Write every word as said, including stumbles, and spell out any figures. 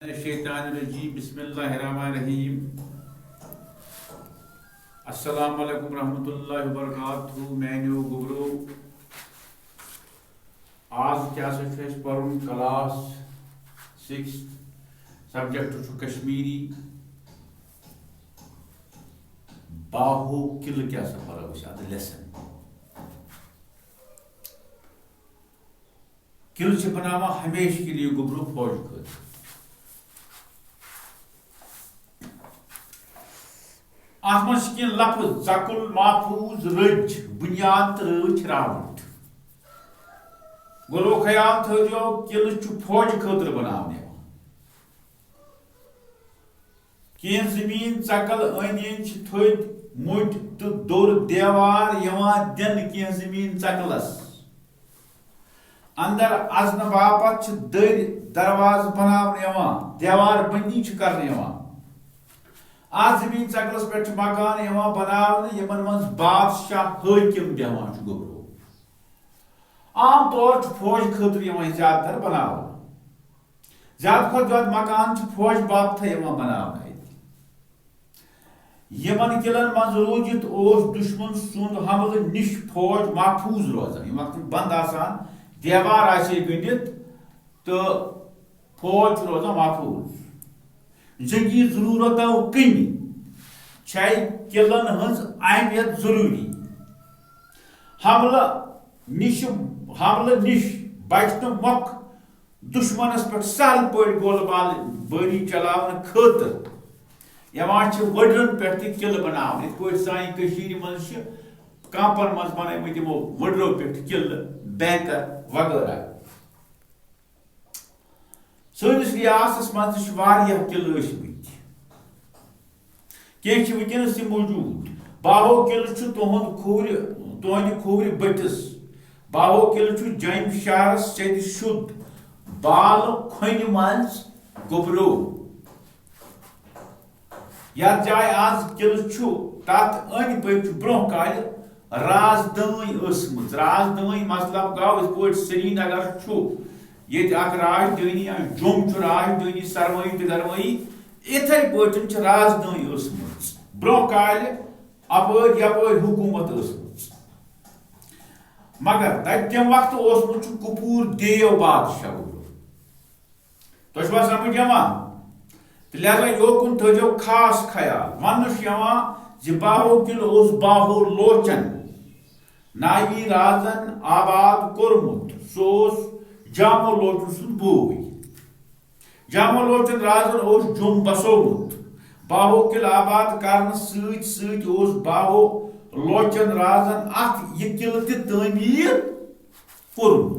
الشیطان الرجیم، بسم اللہ الرحمن الرحیم۔ السلام علیکم ورحمۃ اللہ وبرکاتہ۔ میانیو گوبرو، آز کیٛاہ سا چھُ اَسہِ پَرُن؟ کلاس سکس، سبجیکٹ چھُ کشمیری۔ باہو قلعہٕ کیٛاہ سا پَرو أسۍ اَتھ لیسن؟ قلعہٕ چھِ بناوان ہمیشہِ کے لیے گوٚبرو فوج خٲطرٕ۔ اَتھ منٛز چھِ کینٛہہ لفظ: ژکُل، محفوظ، رٔج، بُنیاد تہٕ رٲچھ راوُٹ۔ گوٚبرو خیال تھٲوزیو، قلعہٕ چھُ فوج خٲطرٕ بناونہٕ یِوان۔ کینٛہہ زٔمیٖن ژکل أنٛدۍ أنٛدۍ چھِ تھٔدۍ مُٹۍ تہٕ دوٚر دیوار یِوان دِنہٕ۔ کینٛہہ زٔمیٖن ژکلس اندر اژنہٕ باپتھ چھِ دٔرۍ دروازٕ بناونہٕ یِوان، دیوار بندی چھِ کرنہٕ یِوان۔ اتھ زٔمیٖن ژکلس پٮ۪ٹھ چھِ مکان یِوان بناونہٕ، یِمن منٛز بادشاہ حٲکِم بیٚہوان چھُ۔ گوٚبرو، عام طور چھُ فوج خٲطرٕ یِوان زیادٕ تر بناونہٕ۔ زیادٕ کھۄتہٕ زیادٕ مکان چھِ فوج باپتھٕے یِوان بناونہٕ اَتہِ۔ یِمن قلعن منٛز روٗزِتھ اوس دُشمن سُنٛد حملہٕ نِش فوج محفوظ روزان۔ یِم وقتہٕ بنٛد آسان، دیوار آسہِ ہے گٔنٛڈِتھ تہٕ فوج چھُ روزان محفوظ۔ جنگی ضروٗرتو کِنۍ چھے قلعن ہٕنٛز اہمیت ضروٗری۔ حملہٕ نِش، حملہٕ نِش بچنہٕ مۄکھ دُشمنس پٮ۪ٹھ سہل پٲٹھۍ گولہٕ بال بٲری چلاونہٕ خٲطرٕ یِوان چھِ وٕڈرن پٮ۪ٹھ تہِ قلعہٕ بناونہٕ۔ یِتھ پٲٹھۍ سانہِ کٔشیٖرِ منٛز چھِ کمپن منٛز بنٲومٕتۍ یِمو وٕڈرو پٮ۪ٹھ قلعہٕ، بینکر وغٲرہ۔ سٲنِس ریاستس منٛز تہِ چھِ واریاہ قلعہٕ ٲسمٕتۍ۔ کینٛہہ چھِ وٕنکیٚنَس تہِ موٗجوٗد۔ باہو قلعہٕ چھُ تُہُنٛد کھوورِ، تُہنٛدِ کھوورِ بٔٹھِس۔ باہو قلعہٕ چھُ جوٚمہِ شہرس سیٚدِ شُد بالہٕ کھۄنہِ منٛز۔ گوٚبرو، یتھ جایہِ آز قلعہٕ چھُ، تتھ أنٛدۍ پٔکۍ چھُ برٛونٛہہ کالہِ رازدٲنۍ ٲسمٕژ۔ رازدٲنۍ مطلب گوٚو، یِتھ پٲٹھۍ سرینگر چھُ، ییٚتہِ اکھ راجدٲنی یا جوٚم چھُ راجدٲنی، سروٲیی تہٕ گروٲیی، یِتھے پٲٹھۍ چھِ رازدٲنۍ ٲسمٕژ برٛونٛہہ کالہِ اپٲرۍ یپٲرۍ حکوٗمت ٲسمٕژ۔ مگر تتہِ تمہِ وقتہٕ اوسمُت چھُ کپوٗر دیو بادشاہ۔ تۄہہِ چھُوا سمجھ یِوان؟ تہٕ لہذا یوکُن تھٲیزیو خاص خیال۔ وننہٕ چھُ یِوان زِ باہو قلعہٕ اوس باہو لوچن ناوی رازن آباد کوٚرمُت۔ سُہ اوس جامو لوچن سُنٛد بوے۔ جامو لوچن رازن اوس جوٚم بسومُت۔ باہو قلعہٕ آباد کرنہٕ سۭتۍ سۭتۍ اوس باہو لوچن رازن اتھ یہِ قلعہٕ تہِ تعمیٖر کوٚرمُت۔